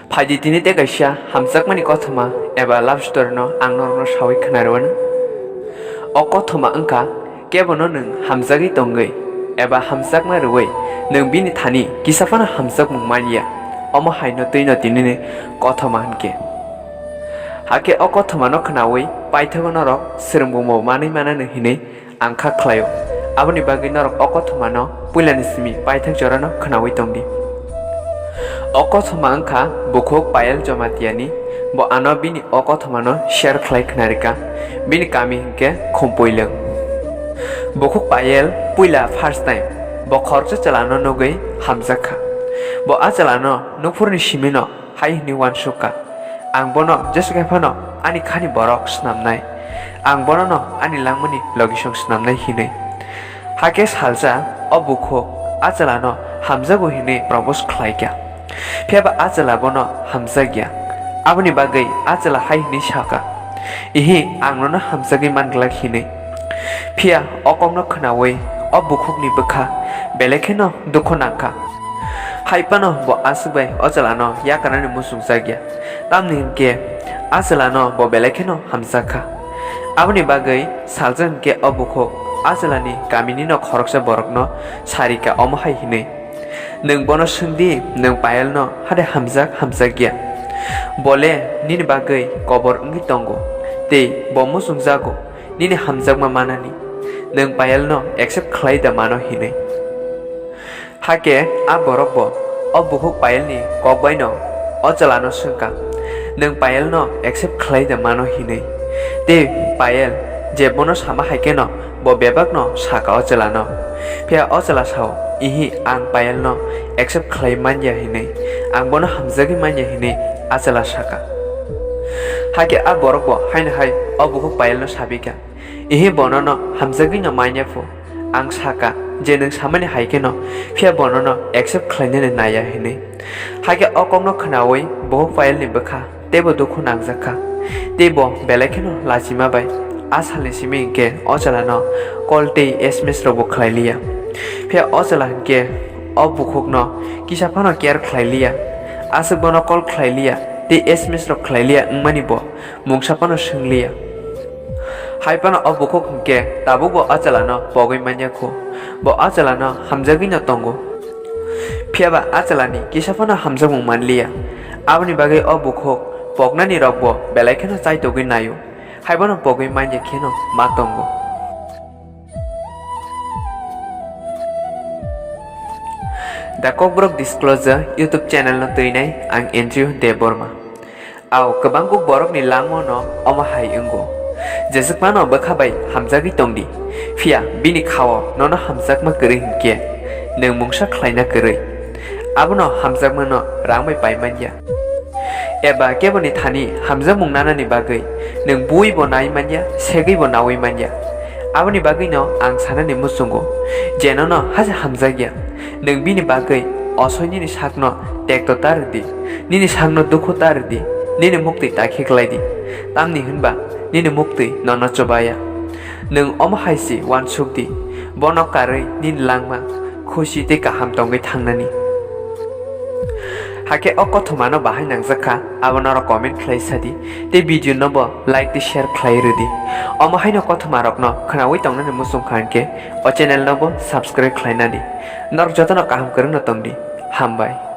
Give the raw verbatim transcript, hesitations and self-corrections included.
Phaidi tini tei kaisa hamjakmani kothoma eba love story no ang norokno sawi khwnarwano. O kothoma wngkha kebono nwng hamjagwi tongwi eba hamjakma rwui nwng bini thani kisa phano hamjakmung manya, omo haino twino tinini kothoma hwnkhe. Hakhe o kothomano khwnaui paithago norok swrwngmungbo manwi mananw hinwi ang kha khlaio. Aboni bagwi norok o kothomano puilani simi paithak jorano khwnaui tongdi. O kothoma wngkha bukhuk Payel Jomatiani, bo ano bini o kothomano share khlai khwnarikha. Bini kami hwnkhe Khumpuilwng. Bukhuk Payel puila first time bo khoroksa chwlano nugwi hamjakha. Bo a chwlano nukphurni simino hai hwnwi uansukha, "Ang bono jesa khe phano ani khani borok snamnai, ang bonono ani langmani logisong snamnai," hinwi. Hakhe salsa o bukhuk a chwlano hamjago hinwi propose khlaikha. Phiyaba a chwla bono hamjakya. Aboni bagwi a chwla hai hwnwi sakha, "Ihi, ang nono hamjagwi manglak," hinwi. Phiya o kokno khwnaui o bukhukni bwkha belai kheno dukhu nangkha. Hai phano bo aswk bai o chwlano yakarnani muchungjakya, tamni hwnkhe a chwlano bo belai kheno hamjakha. Aboni bagwi salsa hwnkhe o bukhuk a chwlani kaminino khoroksa borokno sarikha omo hai hwnwi, "Nwng bono swngdi, nwng Payelno hade hamjak hamjakya? Bole nini bagwi kobor wngwi tongo tei bo muchungjago nini hamjakma manani. Nwng Payelno accept khlai da mano?" hinwi. Hakhe a borokbo o bukhuk Payelni kok baino o chwlano swngkha, "Nwng Payelno accept khlai da mano?" hinwi. Tei Payel je bono sama hai kheno bo bebakno sakha o chwlano. Phiya o chwla sao, "Ihi, ang Payelno accept khlai manya hinwi, ang bono hamjagwi manya," hinwi a chwla sakha. Hakhe a borokbo haino hai o bukhuk Payelno sabikha, "Ihi, bonono hamjagwino manya phu. Ang sakha je nwng samani hai kheno, phiya bonono accept khlainani naiya," hinwi. Hakhe o kokno khwnaui bukhuk Payelni bwkha teibo dukhu nangjakha. Tei bo belai kheno lachima bai a salni simi hwnkhe o chwlano call tei S M S rokbo khlai liya. Phiya o chwla hwnkhe o bukhukno kisa phano care khlai liya. Aswk bono call khlai liya tei S M S rok khlai liya wngmani bo mungsa phano swng liya. Hai phano o bukhuk hwnkhe tabukbo a chwlano pogwi manya khu, bo a chwlano hamjagwino tongo. Phiyaba a chwlani kisa phano hamjakmung man liya. Aboni bagwi o bukhuk poknani rokbo belai kheno chaitogwi naio, hai bono pogwi manya kheno ma tongo. The Kokborok Disclosure YouTube channel no twinai ang Andrew Debbarma. Ao, kwbangkuk borokni langmano omo hai wngo. Jeswk phano bwkha bai hamjagwi tongdi, phiya bini khao nono hamjakma kwrwi hinkhe nwng mungsa khlaina kwrwi. Abono hamjakmano rang bai pai manya. Eba keboni thani hamjakmung nanani bagwi nwng buibo nai manya, segwibo naui manya. Aboni bagwino ang sanani muchungo je nono hase hamjakya. Nwng bini bagwi osoi nini sakno tekto ta rwdi, nini sakno dukhu ta rwdi, nini muktwi ta khe klaidi. Tamni hwnba nini muktwi nono chubaya. Nwng omo hai se uansukdi, bono karwi nini langma khusi tei kaham tongwi thangnani. Hakhe o kothomano bahai nangjakha, abo norok comment khlai sadi, tei video no bo like tei share khlai rwdi. Omo haino kothomarokno khwnaui tongnani muchungkha hinkhe o channel no bo subscribe khlainani. Norok jotono kaham kwrwngno tongdi. Hambai.